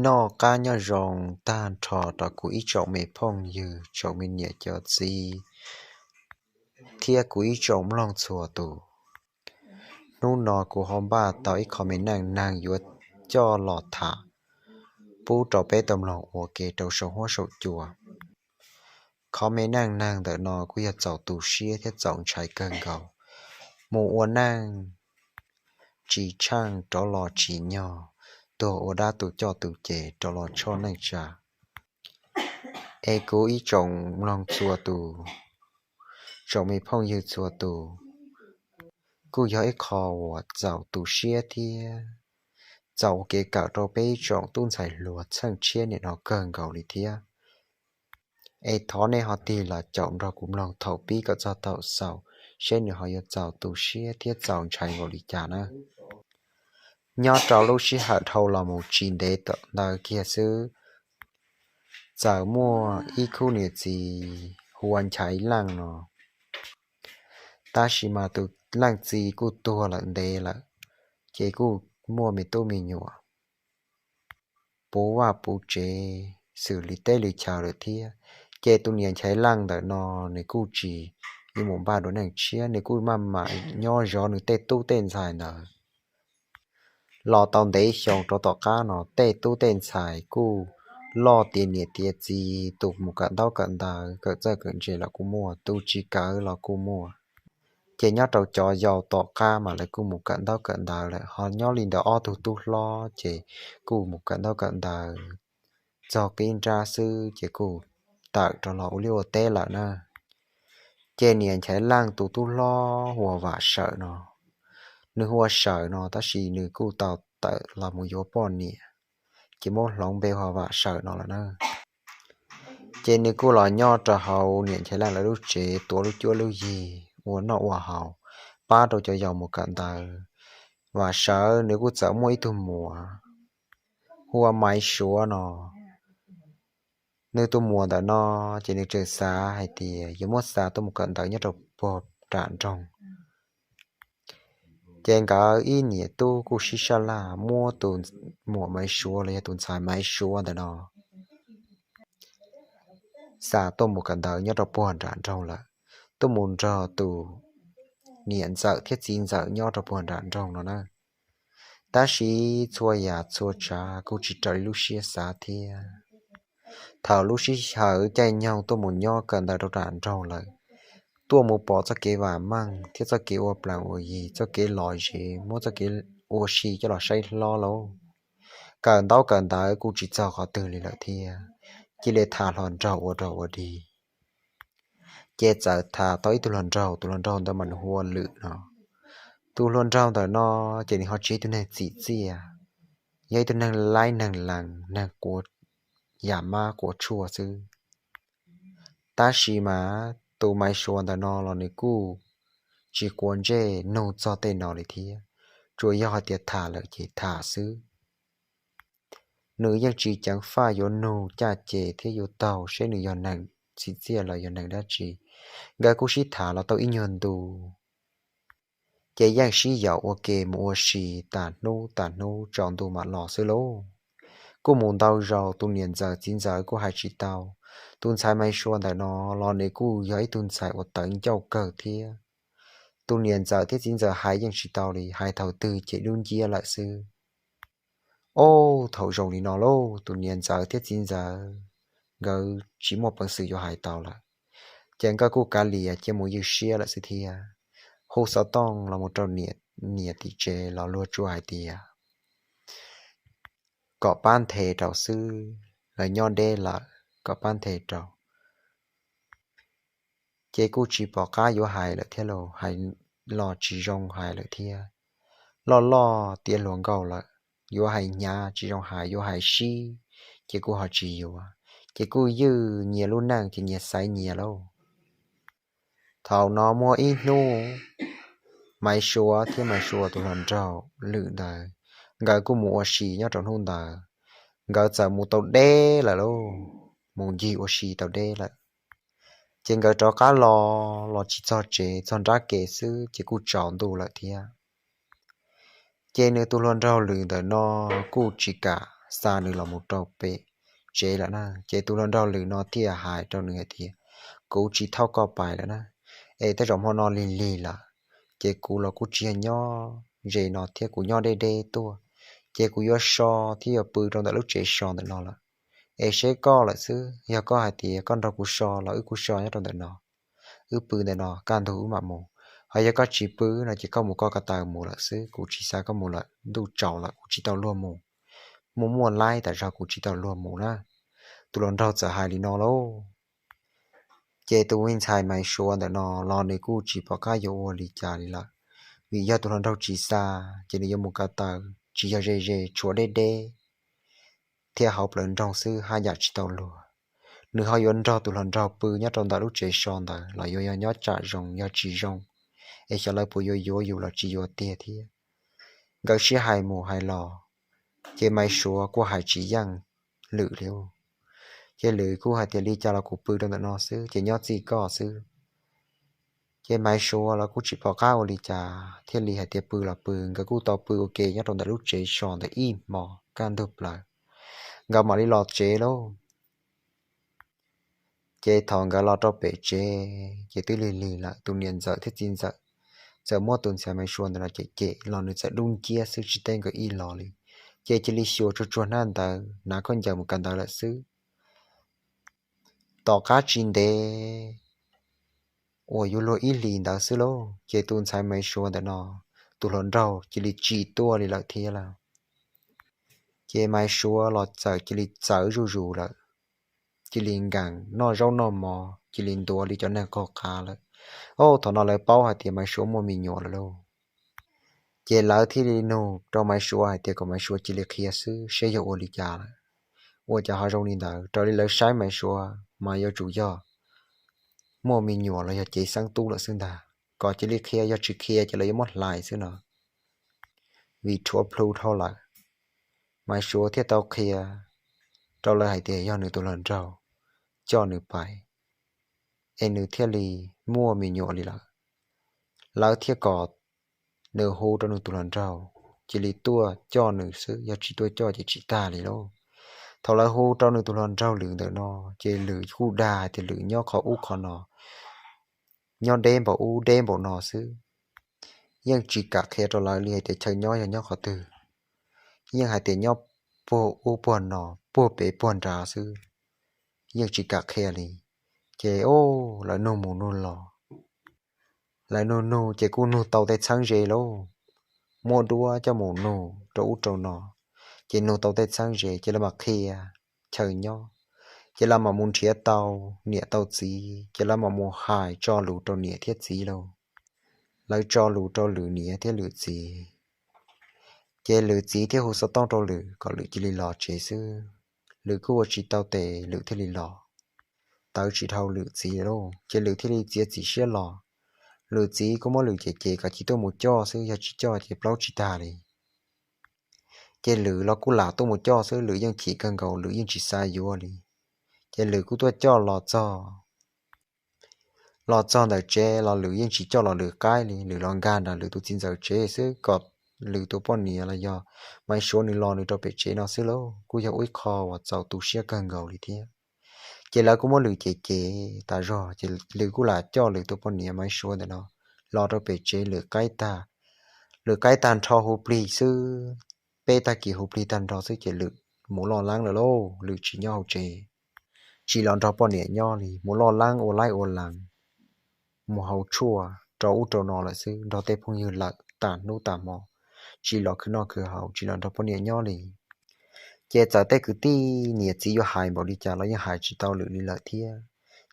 Noj qab nyob zoo tag nrho rau kuv ib tsoom me phooj ywg, tsoom me niam cov txiv, thiab kuv ib tsoom mloog txhua tus. Hnub no kuv ho npaj tau ib qho me neej neeg yuav coj los tham pub rau peb tau mloog ua ke rau saum huab saum cua. Qhov me neej neeg ntawm no kuj yog txaus tu siab thiab txaus ntshai kawg nkaus. Mus ua neej tsis tsheej rov los tsis nyog, tuag ua dab tus coj tus ces rov los tshoj neej tsa. Es kuv ib tsoom mloog txhua tus, tsoom me phooj ywg txhua tus, kuj yog ib qho uas txaus tu siab thiab txaus ua kev kawm rau peb ib tsoom tub ntxhais hluas txheej tshiab niam no kawg nkaus li thiab. Es thov nej ho tig los caum nrog kuv mloog thaum pib kom txog thaum xaus, seb nws ho yuav txaus tu siab thiab txaus ntshai npaum li cas na. Nyob rau lub sij hawm dhau los mus tsis ntev tom ntawd kiag xwb, txawm muaj ib khub niam txiv hu ua Nchaiv Leej no, tab sis mas tus leej txiv kuj tuag lawm ntev lawm, ces kuj muaj me tub me nyuam puv vaj puv tsev xws li teb li chaw lawm thiab. Ces tus niam Nchaiv Leej ntawm no nws kuj tsis yuav mus npaj dua neej tshiab, nws kuj maj mam nyob zov nws tej tub tej ntxhais ntawd. Los tau ntev xyoo rau tom qab no tej tub tej ntxhais kuj loj tiav niam tiav txiv, tus mus kawm ntaub kawm ntawv kawm txawj kawm ntse los kuj muaj, tus tsis kawm los kuj muaj. Ces nyob rau cov yau tom qab mas lawv kuj mus kawm ntaub kawm ntawv lawm, ho nyob li ntawm ob tug tub hlob ces kuj mus kawm ntaub kawm ntawv txog qib nrab xwb ces kuj tawm rov los ua liaj ua teb lawm na. Ces niam Nchaiv Leej tus tub hlob hu ua Vam Sawm no, nws hu ua Sawm no tab sis nws kuj tau tawm los mus yuav poj niam, ces muab hloov npe hu ua Vam Sawm no lawm na. Ces nws kuj los nyob rau hauv niam Nchaiv Leej lawv lub tsev tuav lub cuab lub yig ua noj ua haus, pab rau cov yau mus kawm ntawv. Vam Sawm nws kuj txawm muaj ib tug muam hu ua Maiv Suav no. Nws tus muam ntawm no ces nws tseem xav hais tias yuav muab xa tuaj mus kawm ntawv nyob rau puag nram nroog. Ces nkawd ib niam tub kuj sib sab laj muab tus muam Maiv Suav los yog tus ntxhais Maiv Suav ntawm no xa tuaj mus kawm ntawv nyob rau puag nram nroog lawm, tuaj mus nrog tus niam ntxawm thiab txiv ntxawm nyob rau puag nram nroog no na. Tab sis txhua yam txhua tsav kuj tsis raws li lub siab xav thiab. Thaum lub sij hawm caij nyoog tuaj mus nyob kawm ntawv rau nram nroog lawm, tuaj mus pom txoj kev vam meej thiab txoj kev ua plees ua yi, txoj kev lom zem, muab txoj kev ua si coj los saib hlob lauj. Kawm ntaub kawm ntawv kuj tsis txog qhov twg li lawm thiab, cia li tham hluas nraug ua rau ua dig. Ces txawm tham tau ib tug hluas nraug, tus hluas nraug ntawd mas nws hu ua Lwm no. Tus hluas nraug ntawm no ces nws ho tsis yog ib tug neeg txim txiaj, yog ib tug neeg laib neeg lees, neeg quav yam mab quav tshuaj xwb. Tab sis mas tus Maiv Suav ntawm no los nws kuj tsis quav ntsej nug txog tej no li thiab, tsuas yog hais tias tham lawm ces tham xwb. Nws yeej tsis ceev faj yuav nug caj ces thiab yuav taug seb nws yog neeg txim txiaj los yog neeg dab tsi. Nkawd kuj sib tham los tau ib nyuag ntu, ces yeej sib yaum ua ke mus ua si tas hnub tas hnub tsaus ntuj mam los xwb lauj. Kuj mus ntau zaus tus niam ntxawm txiv ntxawm kuj hais tsis tau. Tus ntxhais Maiv Suav ntawm no los nws kuj yog ib tug ntxhais uas tawv ncauj kawg thiab. Tus niam ntxawm thiab txiv ntxawm hais yeej tsis tau li, hais thaum twg ces dub nciab lawm xwb. Ob thaum zoo li no lauj, tus niam ntxawm thiab txiv ntxawm nkawd tsis muaj peev xwm yuav hais tau lawm, ces nkawd kuj kav liam cia mus ywj siab lawm xwb thiab. Hu xov tooj los mus rau niam tim tsev los luag tsuas hais tias kom pab nthe rau xwb, lawv nyob deb lawm, kom pab nthe rau. Ces kuj tsis pom qab yuav hais lawm thiab los, hais los tsis zoo hais lawm thiab. Loj loj tiav hluas nkauj lawm, yuav hais hnyav tsis zoo hais, yuav hais sib ces kuj ho tsis yuav, ces kuj ywj nyias lub neej ces nyias xaiv nyias lauj. Thaum no muaj ib hnub, Maiv Suav thiab Maiv Suav tus hluas nraug Lwm ntawd, nkawd kuj mus ua si nyob rau hnub ntawd. Nkawd txawm mus tau deb lawm lauj, mus ncig ua si tau deb lawm. Ces nkawd rov qab los, los tsis txog tsev, txog nrab ke xwb ces kuj tsaus ntuj lawm thiab. Ces nws tus hluas nraug Lwm ntawm no kuj tsis kam xa nws los mus rau pem tsev lawm na. Ces tus hluas nraug Lwm no thiaj hais rau nws hais tias, kuv tsis thauj koj pais lawm na, es tej zaum hmo no lig lig lawm, ces kuv los kuj tsis yog nyob ze no thiab, kuv nyob deb deb tuaj, ces kuv yuav so thiab yuav pw rau ntawm lub tsev so ntawm no lawm. Es seb koj lawm xwb, yog koj hais tias koj nrog kuv so los wb kuj so nyob rau ntawm no, wb pw ntawm no kaj ntug wb mam mus. Ho yog koj tsis pw no ces koj mus koj ko taw mus lawm xwb, kuv tsis xa koj mus lawm, ntuj tsaus lawm kuv tsis tau luag mus, muaj muaj laib tas zog kuv tsis tau luag mus na. Tus hluas nraug txawm hais li no lauj. Ces tus me ntxhais Maiv Suav ntawm no los nws kuj tsis pom qab yuav ua li cas li lawm, vim yog tus hluas nraug tsis xa, ces nws yuav mus ko taw tsis yog ze ze, tshuav deb deb thiab hauv plawv nroog xwb haj yam tsis tau luag. Nws ho yuav nrog tus hluas nraug pw nyob rau ntawm lub tsev so ntawd los yuav yog nyob tsam zoo yog tsis zoo, es xyov lawv puas yuav yuav yus los tsis yuav tiag thiab. Nkawd sib hais mus hais los, ces Maiv Suav kuj hais tsis yeej Lwm li. Ces Lwm kuj hais tias li cas los kuv pw rau ntawm no xwb ces nyob txij koj xwb. Ces Maiv Suav los kuj tsis pom qab ua li cas thiaj li hais tias pw los pw, nkawd kuj tau pw ua ke nyob rau ntawm lub tsev so ntawd ib hmo kaj ntug plaws, nkawd mam li los tsev lauj. Ces thaum nkawd los rau pem tsev ces twb lig lig lawm, tus niam ntxawm thiab txiv ntxawm txawm muab tus ntxhais Maiv Suav ntawm no cem cem los nws txawm dub nciab xwb tsis teb nkawd ib los li. Ces cia li xyuas tsuag tsuag hnab ntawv, hnav khaub ncaws mus kawm ntawv lawm xwb. Tom qab tsis ntev uas yuav luag ib hlis ntawd xwb lauj, ces tus ntxhais Maiv Suav ntawm no, tus hluas nraug cia li tsis tuaj li lawm thiab lauj. Ces Maiv Suav los txawm cia li txawv zuj zus lawm, cia li nkees noj zaub noj mov, cia li ntuav li cov neeg qaug qav lawm. Au, thaum no lawv paub hais tias Maiv Suav muaj me nyuam lawm lauj. Ces lawv thiaj li nug rau Maiv Suav hais tias kom Maiv Suav cia li qhia xwb seb yog ua li cas lawm, ua cas ho zoo li ntawd. Raws li lawv saib Maiv Suav mas yuav tsum yog muaj me nyuam los yog cev xeeb tub lawm xwb ntag. Kom cia li qhia, yog tsis qhia ces lawv yuav muab hlais xwb no. Vim rhuav plhu dhau lawm, Maiv Suav thiaj tau qhia rau lawv hais tias yog nws tus hluas nraug coj nws pais, es nws thiaj li muaj me nyuam li lawm. Lawv thiaj kom nws hu rau nws tus hluas nraug cia li tuaj coj nws xwb, yog tsis tuaj coj ces tsis tag li lauj. Thaum lawv hu rau nws tus hluas nraug Lwm ntawm no, ces Lwm kuj dag hais tias Lwm nyob qhov ub qhov no, nyob deb npaum ub deb npaum no xwb, yeej tsis kam qhia rau lawv li hais tias chaw nyob yog nyob qhov twg. Yeej hais tias nyob puag ub puag no, puag pem puag nrad xwb, yeej tsis kam qhia li. Ces lawv nug mus nug los, lawv nug nug ces kuj nug tau tej txheeb ze lauj, muab duab coj mus nug rau ub rau no, ces nug tau tej txheeb ze ces lawv mam qhia chaw nyob, ces lawv mam mus nrhiav tau niam tau txiv, ces lawv mam mus hais tso lus rau niam thiab txiv lauj. Lawv tso lus rau Lwm niam thiab Lwm txiv, ces Lwm txiv thiaj hu xov tooj rau Lwm kom Lwm cia li los tsev xwb. Lwm kuj ua tsis tau tes Lwm thiaj li los, tawv tsis dhau Lwm txiv lauj, ces Lwm thiaj li txiav txim siab los. Lwm txiv kuj muab Lwm cem cem kom cia tuaj mus coj xwb, yog tsis coj ces plaub tsis tag li. Ces Lwm los kuj lam tuaj mus coj xwb, Lwm yeej chim kawg nkaus, Lwm yeej tsis xav yuav li. Ces Lwm kuj tuaj coj los txog, los txog ntawm tsev los Lwm yeej tsis coj los Lwm qaib li, Lwm los nkag nram Lwm tus txiv ntxawm tsev xwb kom Lwm tus poj niam los yog Maiv Suav nws los nws rau pem tsev no xwb lauj, kuj yog ua ib qho uas txaus tu siab kawg nkaus li thiab. Ces lawv kuj muab Lwm cem cem tas zog, ces Lwm kuj lam coj Lwm tus poj niam Maiv Suav ntawm no los rau pem tsev, Lwm qaib tag, Lwm qaib tag nrho hu plig xwb, peb tag kis hu plig tag nrho xwb ces Lwm mus loj leeb lawm lauj, Lwm tsis nyob hauv tsev, tsis los nrog poj niam nyob li, mus loj leeb ua laib ua lees, mus haus tshuaj rau ub rau no lawm xwb, nrog tej phooj ywg lawm tas hnub tas hmo, tsis los khwv noj khwv haus, tsis los nrog poj niam nyob li. Ces txawm tej kwv tij niam txiv yuav hais npaum li cas los yeej hais tsis tau Lwm li lawm thiab.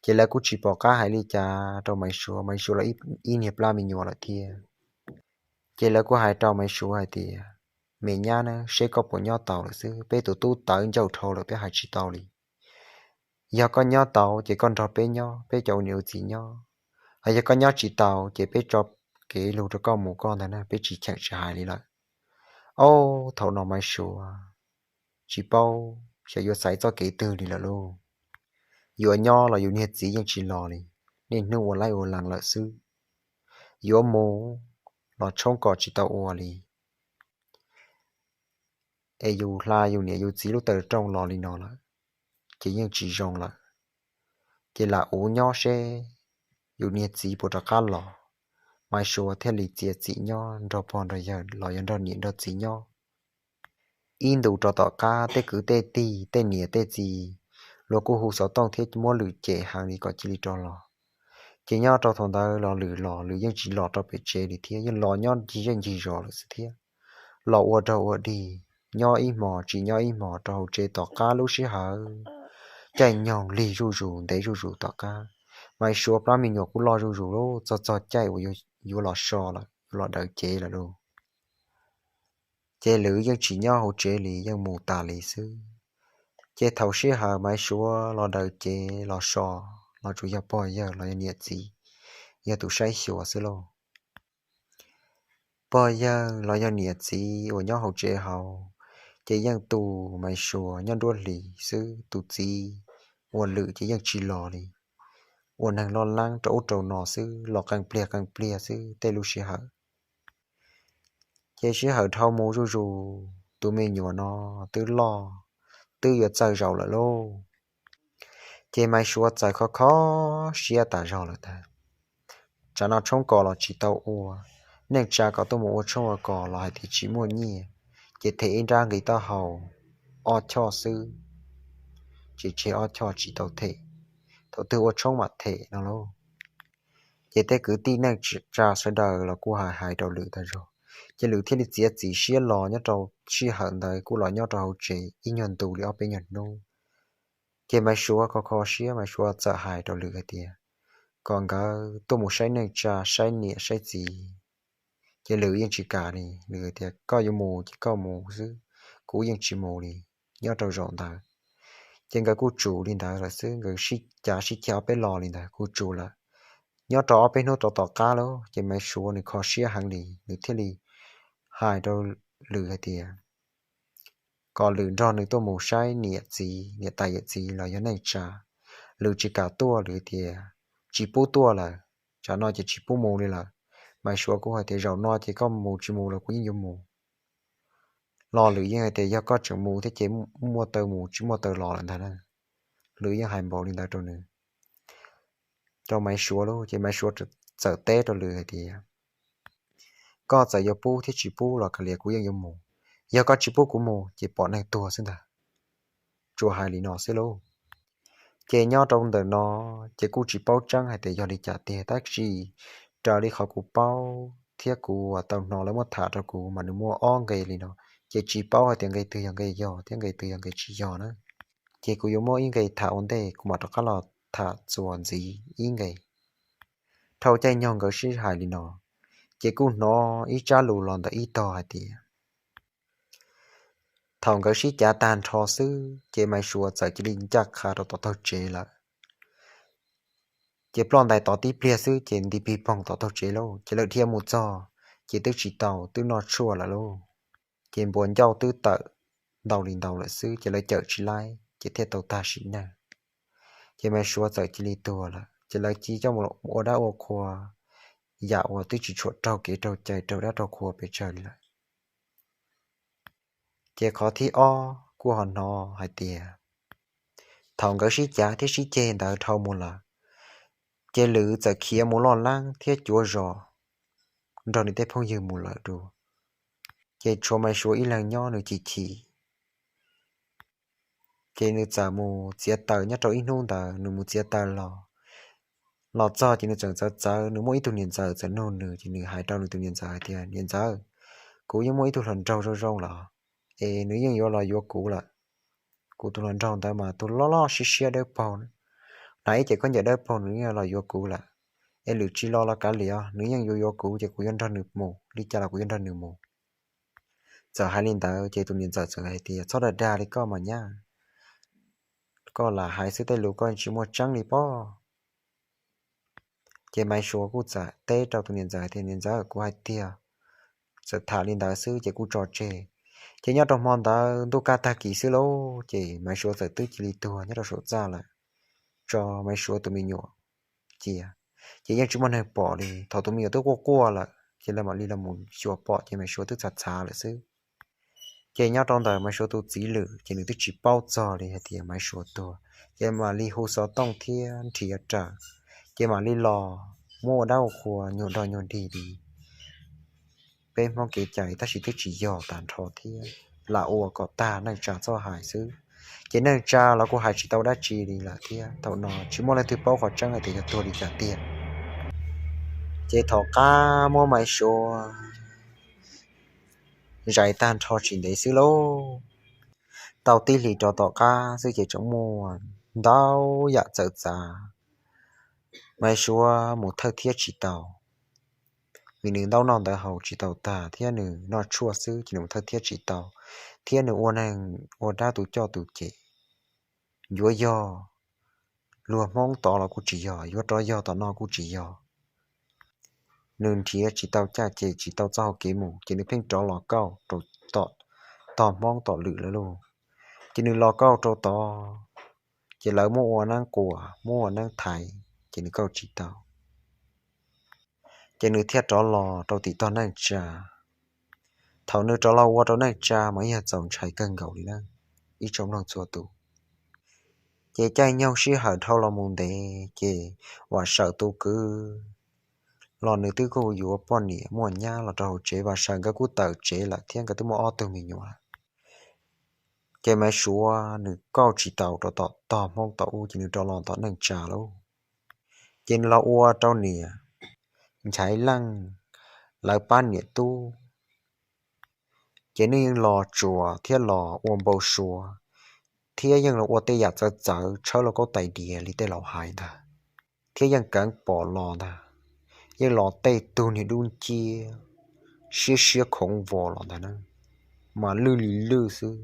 Ces lawv kuj tsis pom qab hais li cas rau Maiv Suav, Maiv Suav los ib niag plab me nyuam lawm thiab. Ces lawv kuj hais rau Maiv Suav hais tias, me nyab na, seb koj puas nyob tau lawm xwb, peb tus tub tawv ncauj dhau lawm peb hais tsis tau li. Yog koj nyob tau ces koj nrog peb nyob, peb cov ua niam ua txiv nyob. Ho yog koj nyob tsis tau ces peb tso kev lug rau koj mus koj ntag na, peb tsis cheem tsis hais li lawm. Au, thaum no Maiv Suav tsis paub xyov yuav xaiv txoj kev twg li lawm lauj. Yuav nyob los yus niag txiv yeej tsis los li, niaj hnub ua laib ua lees lawm xwb. Yuav mus los tshoob kos tsis tau ua li. es yus hla yus niam yus txiv lub taw rooj los li no lawm, ces yeej tsis zoo lawm. Ces lam ua nyob seb yus niag txiv puas rov qab los. Maiv Suav thiaj li txiav txim nyob nrog pog nrog yawg los yog nrog niam nrog txiv nyob. Ib ntus rau tom qab tej kwv tej tij tej niam tej txiv luag kuj hu xov tooj thiab muab lwm cem heev li kom cia li rov los. Ces nyob rau thaum ntawd los lwm los lwm yeej tsis los rau pem tsev li thiab, yeej los nyob ncig zej ncig zos lawm xwb thiab. Los ua rog ua dig, nyob ib hmos tsis nyob ib hmos rau hauv tsev tom qab lub sij hawm caij nyoog lig zuj zus ntev zuj zus tom qab. Maiv Suav plab me nyuam kuj loj zuj zus lawm, txog txog caij uas yuav los so lawm, yuav los daws cev lawm lauj. Ces lwm yeej tsis nyob hauv tsev li, yeej mus tas li xwb. Ces thaum sij hawm Maiv Suav los daws cev los so los tsuas yog pog yawg los yog niam txiv yog tus saib xyuas xwb lauj. Pog yawg los yog niam txiv uas nyob hauv tsev hauv, ces yeej tu Maiv Suav nyob nruab hlis xwb, tus txiv uas lwm ces yeej tsis los li. Ua neeg loj leeb rau ub rau no xwb, los qee pliag qee pliag xwb tej lub sij hawm. Ces sij hawm dhau mus zuj zus, tus me nyuam no twb loj, twb yuav txawj zaum lawm lauj. Ces Maiv Suav txawm kho kho siab tas zog lawm ntag. Tsam no tshoob kos los tsis tau ua, neej tsa kom tuaj mus ua tshoob ua kos los hais tias tsis muaj nyiaj, ces them ib nrab nqi taub hau ob choj xwb, ces tseg ob choj tsis tau them, thaum twg ua tshoob mam them no lauj. Ces tej kwv tij neej tsa sawv daws los kuj hais hais rau lwm tas zog, ces lwm thiaj li txiav txim siab los nyob rau sij hawm ntawd kuj los nyob rau hauv tsev ib nyuag ntu li ob peb nyuag hnub. Ces Maiv Suav kho kho siab, Maiv Suav txawm hais rau lwm hais tias kom nkawd tuaj mus saib neej tsa, saib niam saib txiv. Ces lwm yeej tsis kam li, lwm tias koj yuav mus ces koj mus xwb, kuv yeej tsis mus li. Nyob rau zaum ntawd, ces nkawd kuj tsum li ntawd lawm xwb, nkawd sib cav sib ceg ob peb lo li ntawd kuj tsum lawm. Nyob rau ob peb hnub rau tom qab lauj, ces Maiv Suav nws kho siab heev li, nws thiaj li hais rau lwm hais tias kom lwm nrog nws tuaj mus saib niam txiv, niam tais yawm txiv los yog neej tsa. Lwm tsis kam tuaj, lwm tias tsis pub tuaj lawm, tsam no ces tsis pub mus li lawm. Maiv Suav kuj hais tias zaum no ces koj mus tsis mus los kuv yeej yuav mus. Los lwm yeej hais tias yog koj tseem mus thiab ces muaj taw mus tsis muaj taw los lawm ntag na. Lwm yeej hais npaum li ntawd rau nws, rau Maiv Suav lauj, ces Maiv Suav txawm teb rau lwm hais tias koj txawm yuav pub thiab tsis pub los kav liam kuv yeej yuav mus. Yog koj tsis pub kuv mus ces pom neeg tuag xwb ntag. Tsuas hais li no xwb lauj. Ces nyob rau ntawm no ces kuj tsis paub tseeb hais tias yog li cas tiag, tab sis raws li qhov kuv paub thiab kuv tau hnov lawv muab tham rau kuv mas nws muaj ob nqe li no, ces tsis paub hais tias nqe twg yog nqe yog thiab nqe twg yog nqe tsis yog na. Ces kuv yuav muab ib nqe tham ua ntej kuv mam rov qab los tham txuas ntxiv ib nqe. Dhau caij nyoog nkawd sib hais li no, ces kuj hnov ib tsab lus los ntawm ib tog hais tias, thaum nkawd sib cav tag nrho xwb ces Maiv Suav txawm cia li ncaj qha rau tom taug tsev lawm. Ces ploj ntais tod tib pliag xwb ces nti pig poog tom taug tsev lauj, ces lawv dhia mus txog ces twb tsis tau, twb noj tshuaj lawm lauj. Ces npua ncauj twb tawm ntau li ntau lawm xwb, ces lawv cawm tsis laib ces thiaj tau tag sim neej. Ces Maiv Suav txawm cia li tuag lawm, ces lawv cia li coj mus ua dab ua qhua, yam uas twb tsis tshua raug kev raug cai raug dab raug qhua pes tsawg li lawm. Ces qhov thib ob kuj ho hnov hais tias, thaum nkawd sib cav thiab sib ceg ntawd dhau mus lawm, ces lwm txawm khiav mus loj leeb thiab cuav zos nrog nws tej phooj ywg mus lawm dua. Ces tshuav Maiv Suav ib leeg nyob nws chim chim. Ces nws txawm mus txiav taws nyob rau ib hnub ntawd, nws mus txiav taws los, los txog ces nws txawm txawv txawv, nws muaj ib tug niam ntxawm txawm nug nws, ces nws hais rau nws tus niam ntxawm hais tias, niam ntxawm, kuv yeej muaj ib tug hluas nraug zoo zoo lawm, es nws yeej yuav los yuav kuv lawm. Kuv tus hluas nraug ntawd mas tus loj loj siab siab dawb paug, hnav ib ce khaub ncaws dawb paug, nws yeej los yuav kuv lawm. Es lwm tsis los los kav liam, nws yeej yuav yuav kuv ces kuv yuav nrog nws mus, li cas los kuv yuav nrog nws mus. Txawm hais li ntawd ces tus niam ntxawm txawm hais tias, txhob dag dag li koj mas nyab, koj lam hais xwb tej lus koj tsis muaj tseeb li pob. Ces Maiv Suav kuj txawm teb rau tus niam ntxawm tias, niam ntxawm, kuv hais tiag. Txawm tham li ntawd xwb ces kuj tso tseg. Ces nyob rau hmo ntawd ntuj kaj tag kis xwb lauj, ces Maiv Suav txawm twb cia li tuag nyob rau saum txaj lawm, tso Maiv Suav tus me nyuam cia. Ces yeej tsis muaj neeg pom li, thaum tus me nyuam twb quaj quaj lawm ces lawv mam li los mus xyuas pom ces Maiv Suav twb txhav txhav lawm xwb. Ces nyob rau ntawm Maiv Suav tus txiv lwm ces nws twb tsis paub txog li hais tias Maiv Suav tuag, ces mam li hu xov tooj thiab nrhiav raws, ces mam li los muab ua dab ua qhua nyuag dog nyuag dig li peb Hmoob kev cai, tab sis twb tsis yog tag nrho thiab, lam ua kom tag neej tsa txoj hais xwb. Ces neej tsa los kuj hais tsis tau dab tsi li lawm thiab, thaum no tsis muaj leej twg paub qhov tseeb hais tias yog tuag li cas tiag. Ces tom qab muab Maiv Suav zais tag nrho tsis ntev xwb lauj, tau tib hlis rov tom qab xwb ces tseem muaj ntau yam txawv txav. Maiv Suav mus thawj thiab tsis tau, vim nws ntaub noj ntawv haus tsis tau tag thiab nws noj tshuaj xwb ces nws mus thawj thiab tsis tau, thiab nws ua neeg ua dab tu coj tu cem, yuav yog luag Hmoob tod los kuj tsis yog, yuav rov yog tom no kuj tsis yog. Nws nrhiav tsis tau caj ces tsis tau txoj hau kev mus ces nws pheej rov los kauj rau tom, tog Hmoob tom lwm lawv lauj. Ces nws los kauj rau tod, ces lawv muab ua neeb quas muab ua neeb thaiv ces nws kauj tsis tau. Ces nws thiaj rov los rau tim tog neej tsa. Thaum nws rov los ua rau neej tsa mas yog txaus ntshai kawg nkaus li na ib tsoom mloog txhua tus. Ces caij nyoog sij hawm dhau los mus ntev ces Vam Sawm tus kwv los nws twb kuj yuav poj niam muaj nyab los rau hauv tsev, Vam Sawm nkawd kuj tawm tsev lawm thiab nkawd twb muaj ob tug me nyuam lawm. Ces Maiv Suav nws kauj tsis tau rau tom tog Hmoob tom ub ces nws rov los tom neej tsa lauj. Ces nws los ua rau niam Nchaiv Leej lawv pab niam tub. Ces nws yeej los tsuas thiab los ua npau suav, thiab yeej los ua tej yam txawv txawv tshawb lauj kaub tais diav li tej laus hais ntag, thiab yeej keev pom los ntag. Yeej los tej tug niag dub nciab siab siab khoov vos los ntag na, mas lwj li lwj xwb,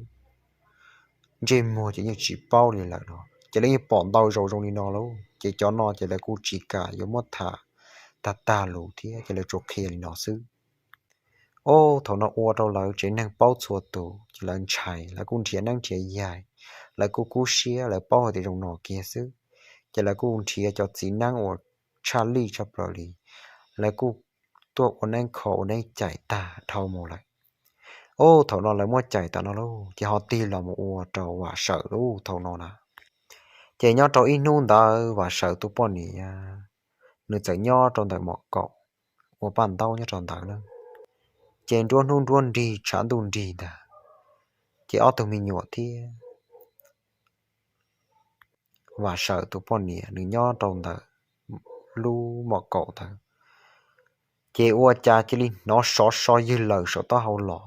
ntsej muag ces yeej tsis paub li lawm no. Ces lawv yeej pom ntau zaus zoo li no lauj, ces cov no ces lawv kuj tsis kam yuav muab tham tag tag lus thiab, ces lawv tsuas qhia li no xwb. Ob, thaum no ua rau lawv tsev neeg paub txhua tus, ces lawv ntshai, lawv kuj nrhiav neeb nrhiav yaig, lawv kuj kub siab, lawv paub hais tias zoo no kiag xwb. Ces lawv kuj nrhiav cov txiv neeb uas tshaj lij tshaj plaws li, lawv kuj tuaj ua neeb kho ua neeb cais tag dhau mus lawm. Ob, thaum no lawv muab cais tas no lauj, ces ho tig los mus ua rau Vam Sawm lauj thaum no na. Ces nyob rau ib hnub ntawd Vam Sawm tus poj niam nws txawm nyob rau ntawm mom kaum ua paj ntaub nyob rau ntawd na. Ces nruab hnub nruab nrig tshav ntuj nrig ntag, ces ob tug me nyuam thiab Vam Sawm tus poj niam nws nyob rau ntawm lub mom kaum ntawd, ces ua cas cia li hnov sov so ywg lawm saum taub hau los.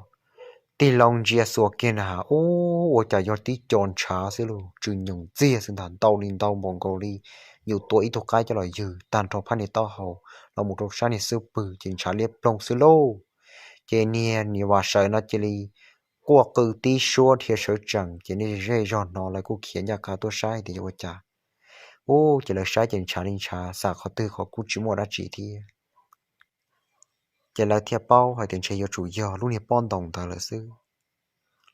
Tig loo ntsia xuas kiag na has, ub, ua cas yog tib co ntshav xwb lauj, tsw nyoos ntxiag xwb ntag, ntau li ntau npaum nkaus li yus tua ib tug qaib coj los ywg tag nrho phab niag taub hau los mus rau sab niag xub pwg ces ntshav liab ploog xwb lauj. Ces niag niam Vam Sawm no cia li quaj qw tib suab dhia sawv tsees, ces niag zej zog hnov lawv kuj khiav ncaj qha tuaj saib tias yuav ua cas. Ub, ces lawv saib ces ntshav li ntshav, xav qhov twg qhov kuj tsis muaj dab tsi thiab. Ces lawv thiaj paub hais tias ntshe yuav tsum yog lub niag pob ntoos ntawd lawm xwb,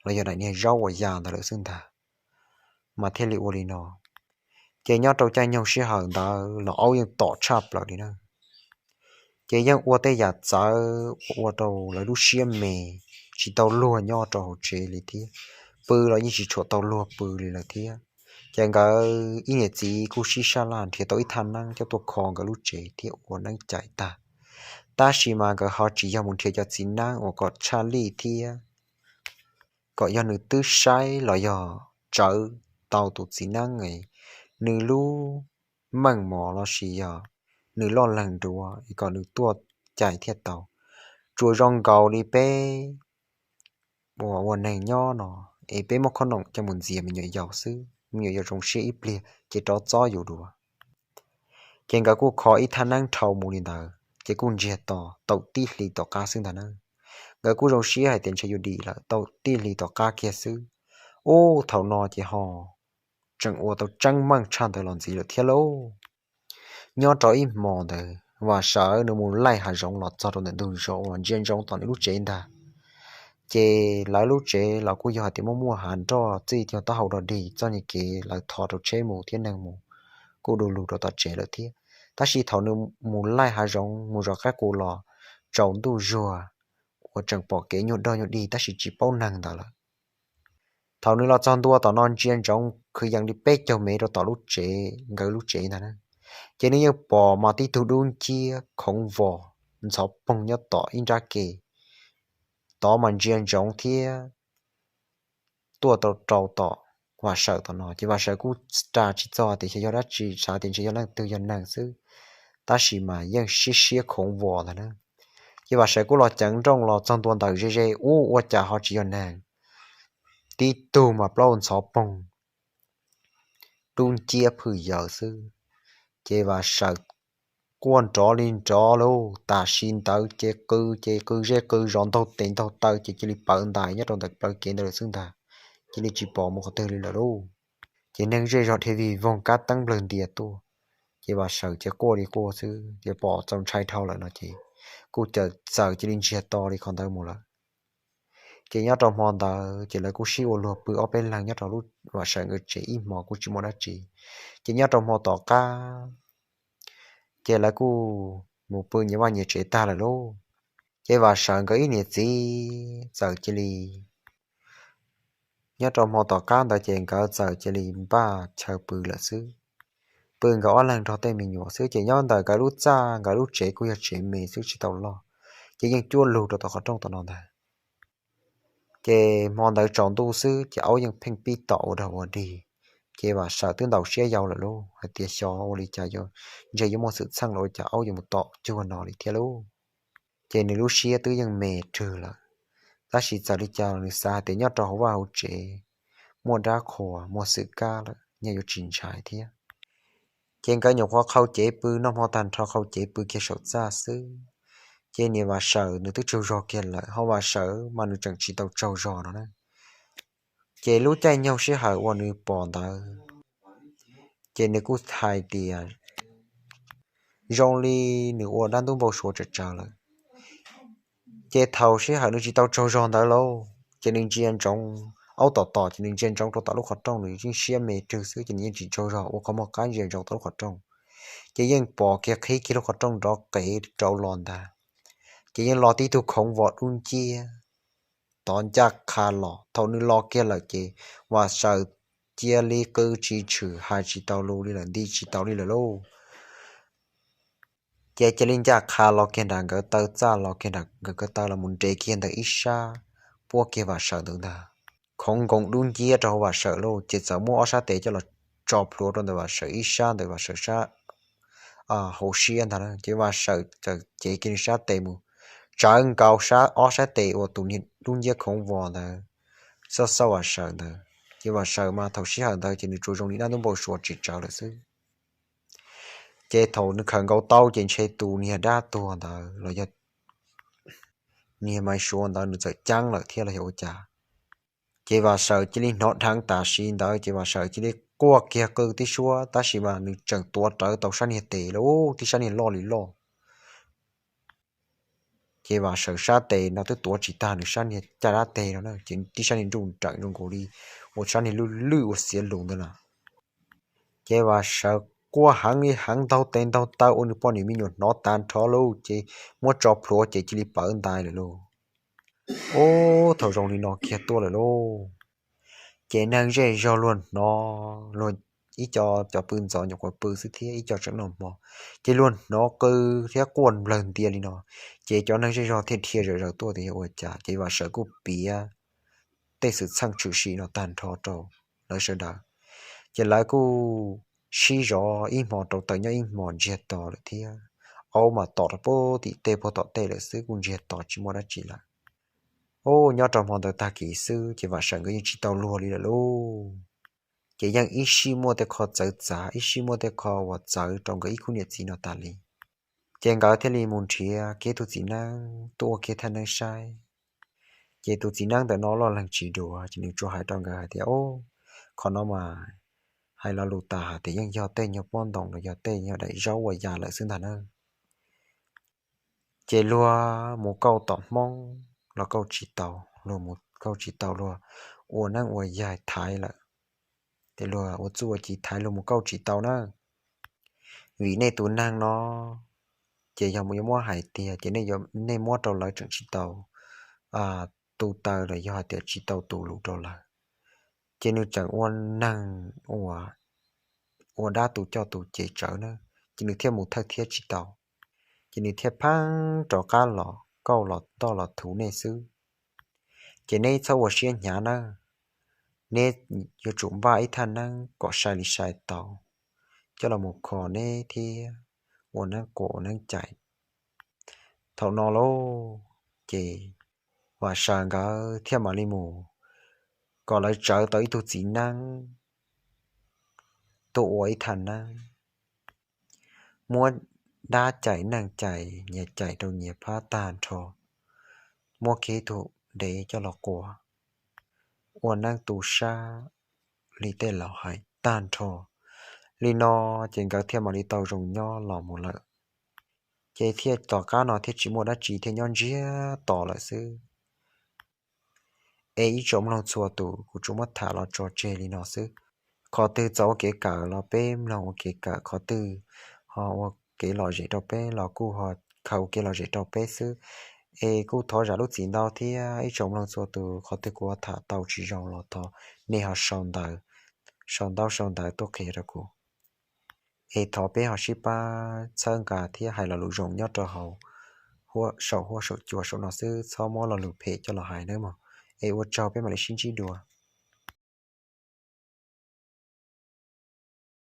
los yog daim niag zaub uas ya ntawd lawm xwb ntag, mas thiaj li ua li no. Ces nyob rau caij nyoog sij hawm ntawd los aub yeej tom tshaj plaws li na. Ces yeej ua tej yam txawv uas ua rau lawv lub siab me, tsis tau luag nyob rau hauv tsev li thiab, pw los yeej tsis tshua tau luag pw li lawm thiab. Ces nkawd ib niam txiv kuj sib sab laj nrhiav tau ib thaj neeb coj tuaj kho nkawd lub tsev thiab ua neeb cais tag. Tab sis mas nkawd ho tsis yog mus nrhiav cov txiv neeb uas kom tshaj lij thiab kom yog nws twb saib los yog tsawv tau tus txiv neeb es nws lub meej mom lossis yog nws loj leeg duav es kom nws tuaj cais thiaj tau. Tsuas zoo nkaus li peb uas ua neeg nyob no es peb muab khob noom coj mus ntxias me nyuam yaus xwb, me nyuam yaus zoo siab ib pliag ces rov txob yus dua. Ces nkawd kuj kho ib thaj neeb dhau mus li ntawd ces kuj ntsiag to tau tib hlis tom qab xwb ntag na. Nkawd kuj zoo siab hais tias ntshe yuav dim lawm, tau tib hlis tom qab kiag xwb, ub, thaum no ces ho tseem ua tau tseeb meej tshaj ntawd los ntxiv lawm thiab lauj. Nyob rau ib hmo ntawd Vam Sawv nws mus laij hav zoov los txog rau ntawm ntug zos uas ntsia ntsoov tom nws lub tsev ntag. Ces lawv lub tsev los kuj yog hais tias muaj muaj hav nroj txij tog taub hau dog dig, txoj niag kev lawv thov rau tsheb mus thiab neeg mus kuj du lug rau tom tsev lawm thiab. Tab sis thaum nws mus laij hav zoov mus zov qaib qus los tsaus ntuj zuag uas tseem pom kev nyuag dog nyuag dig tab sis tsis paub neeg ntawd lawm, Thaum nws los txog ntua tom no ntsia ntsoov kwv yees li peb caug mev rau tom lub tsev, nkawd lub tsev ntag na, ces nws yeej pom mas tib tug dub nciab khoov vos ntxhov poog nyob tom ib nrab ke. Tod mas ntsia ntsoov thiab tuaj rau rau tom Vam Sawm tom no, ces Vam Sawm kuj ras tsis txog tias xyov yog dab tsi, xav tias ntshe yog leej twg, yog neeg xwb, tab sis mas yeej siab siab khoov vos ntag na. Ces Vam Sawm kuj los ceev nrooj los txog ntua ntawm ze ze, ub, ua cas ho tsis yog neeg, tib tug mas plaub ntxhov poog dub nciab phwj yaws xwb. Ces Vam Sawm quaj nrov li nrov lauj, tam sim ntawd ces qw ces qw zej qw zos, ntaug tes ntaug taw ces cia li pawv ntais nyob rau ntawm plawv kev ntawd lawm xwb ntag, cia li tsis pom mus qhov twg li lawm lauj. Ces neeg zej zog dhia vij voog kab teeb nplawg ntias tuaj, ces Vam Sawm ces quaj li quaj xwb, ces pom txaus ntshai dhau lawm no ces kuj caum txawm cia li ntsiag to li qhov ntawd mus lawm. Ces nyob rau hmo ntawd ces lawv kuj sib ua luag pw ob peb leeg nyob rau lub Vam Sawm nkawd tsev ib hmos kuj tsis muaj dab tsi. Ces nyob rau hmo tom qab ces lawv kuj mus pw nyias vaj nyias tsev tag lawm lauj. Ces Vam Sawm nkawd ib niam txiv txawm cia li, nyob rau hmo tom qab ntawd ces nkawd txawm cia li npaj chaw pw lawm xwb. Pw nkawd ob leeg nrog tej me nyuam xwb, ces nyob ntawm nkawd lub txaj, nkawd lub tsev kuj yog tsev me xwb tsis tau loj, ces yeej cuab lug rau tom qhov rooj tom no ntag. Ces hmo ntawd tsaus ntuj xwb ces aub yeej pheej pib tom ua dog ua dig. Ces Vam Sawm twb ntaus siab yau lawm lauj, hais tias xyov ua li cas yuav, ntshe yuav muaj xwm txheej los ua cas aub yuav mus tom cuag no li thiab lauj. Ces nws lub siab twb yeej me rwg lawm, tab sis txawm li cas los nws xav hais tias nyob rau hauv vaj hauv tsev muaj dab qhuas muaj xwm kab lawm, nyaj yuav tsis ntshai thiab. Ces nkawd nyuam qhuav qhau cev pw, noj hmo tag nrho qhau cev pw kiag saum txaj xwb, ces niam Vam Sawm nws twb tsaug zog kiag lawm, ho Vam Sawm mas nws tseem tsis tau tsaug zog no na. Ces lub caij nyoog sij hawm uas nws pom ntawd, ces nws kuj hais tias zoo li nws ua dab ntub npau suav tsawv tsawv lawm. Ces thaum sij hawm nws tsis tau tsaug zog ntawd lauj, ces nws ntsia ntsoov, aub tom tom ces nws ntsia ntsoov rau tom lub qhov rooj, nws yeej siab me rwg xwb ces nws yeej tsis tsaug zog ua qhov muag qab ntsia ntsoov tom lub qhov rooj, ces yeej pom kiag qhib kiag lub qhov rooj nrov qev rau los ntag. Ces yeej los tib tug khoov vos dub nciab tod ncaj qha los. Thaum nws los kiag lawm ces Vam Sawm cia li qw tsis tshwm, hais tsis tau lus li lawm, nti tsis tau li lawm lauj. Ces cia li ncaj qha los kiag nram nkawd taw txaj, los kiag nram nkawd taw los mus nres kiag ntawm ib sab puab kiag Vam Sawm ntawd ntag. Khoov nkoos dub nciab rau hauv Vam Sawm lauj, ces txawm muab ob sab tes coj los tso plhuav rau ntawm Vam Sawm ib sab, ntawm Vam Sawm sab hauv siab ntag. Ces Vam Sawm txawm cev kiag nws sab tes mus tsawv nkaus ob sab tes uas tus niag dub nciab khoov vos ntawd xauj xauj Vam Sawm ntawd. Ces Vam Sawm mas thaum sij hawm ntawd ces nws tsuas zoo li dab ntub npau suav tsis tsawv lawm xwb. Ces thaum nws khawm nkaus tau ces ntshe tus niag dab tuag ntawd los yog niag Maiv Suav ntawd nws txawm ceeb lawm thiab los yog ua cas. Ces Vam Sawm cia li hnov dheev tam sim ntawd ces Vam Sawm cia li quaj kiag qw tib suab, tab sis mas nws tseem tuav rawv tau sab niag tes lawm, tib sab niag loj li loj. Ces Vam Sawm sab tes no twb tuav tsis tag nws sab niag caj dab tes no na, ces tib sab niag nruj nreem zoo nkaus li ua sab niag lwj lwj ua xiav lus ntawd na. Ces Vam Sawm quaj heev li heev, ntaug tes ntaug taw ua nws poj niam me nyuam hnov tag nrho lauj, ces muab tso plhuav ces cia li pawv ntais lawm lauj. Ub, thaum zoo li no kiag tuaj lawm lauj, ces neeg zej zog luag hnov, luag ib co cov pw ntxov nyuam qhuav pw xwb thiab ib co tseem noj hmo, ces luag hnov qw thiab quaj nplawg ntia li no, ces cov neeg zej zog thiaj dhia zom zaws tuaj tias yog ua cas, ces Vam Sawm kuj piav tej xwm txheej tshwm sim no tag nrho rau lawv sawv daws. Ces lawv kuj sib zov ib hmo rau taws nyob ib hmo ntsiag to lawm thiab. Aub mas tom rau puag tim tej puag tom tej lawm xwb kuj ntsiag to tsis muaj dab tsi lawm. Ub, nyob rau hmo ntawd tag kis xwb ces Vam Sawm nkawd yeej tsis tau luag li lawm lauj. Ces yeej ib sij muaj tej qho txawv txav, ib sij muaj tej qho uas txawv rau nkawd ib khub niam txiv no tas li. Ces nkawd thiaj li mus nrhiav kiag tus txiv neeb tuaj ua kiag thaj neeb saib. Ces tus txiv neeb ntawm no loj leeg tsis dua, ces nws tsuas hais rau nkawd hais tias, Ub, qhov no mas hais lo lus tas hais tias yeej yog tej nyuag pob ntoo los yog tej nyuag daim zaub uas ya lawm xwb ntag na. Ces luag mus kauj tom Hmoob los kauj tsis tau, luag mus kauj tsis tau, luag ua neeb ua yaig thaiv lawm, ces luag ua txuj ua ci thaiv, luag mus kauj tsis tau na. Vim nej tus neeg no ces yog yuav muab hais tiag ces nej muab rau lawv tseem tsis tau tu taw los yog hais tias tsis tau tu lus rau lawv. Ces nws tseem ua neeg ua dab tus coj tus ces tsawv na, ces nws thiaj mus thawj thiab tsis tau. Ces nws thiaj pheej rov qab los kauj los toj los thuv nej xwb. Ces neb txhob ua siab hnyav nawb, neb yuav tsum npaj ib thaj neeb kom sai li sai tau, coj los mus kho neb thiab ua neeb quas ua neeb cai. Thaum no lauj, ces Vam Saws nkawd thiaj mam li mus kom lawv tsawv tau ib tug txiv neeb tuaj ua ib thaj neeb, muab dab cais neeg cais nyias cais rau nyias phab tag nrho, muab kiag ib tug dev coj los quas, ua neeb tu sab li tej laus hais tag nrho. Li no ces nkawd thiaj mam li tau zoo nyob los mus lawm. Ces thiaj tom qab no thiaj tsis muaj dab tsi, thiaj nyob ntsiag to lawm xwb. Es ib tsoom mloog txhua tus, kuv tsuas muab tham los tso tseg li no xwb. Qhov twg txaus ua kev kawm los peb mloog ua kev kawm, qhov twg ho ua kev lom zem rau peb los kuj ho khaws ua kev lom zem rau peb xwb. Es kuj thov zam lub txim ntau thiab ib tsoom mloog txhua tus, qhov twg kuv tham tau tsis zoo los thov nej ho sau ntawv, sau ntaub sau ntawv tuaj qhia rau kuv. Es thov peb ho sib pab txhawb nqa thiab hais lo lus zoo nyob rau hauv saum huab saum cua saum no xwb, txhob muab lo lus phem coj los hais nawb mog. Es ua tsaug, peb mam li sib ntsib dua.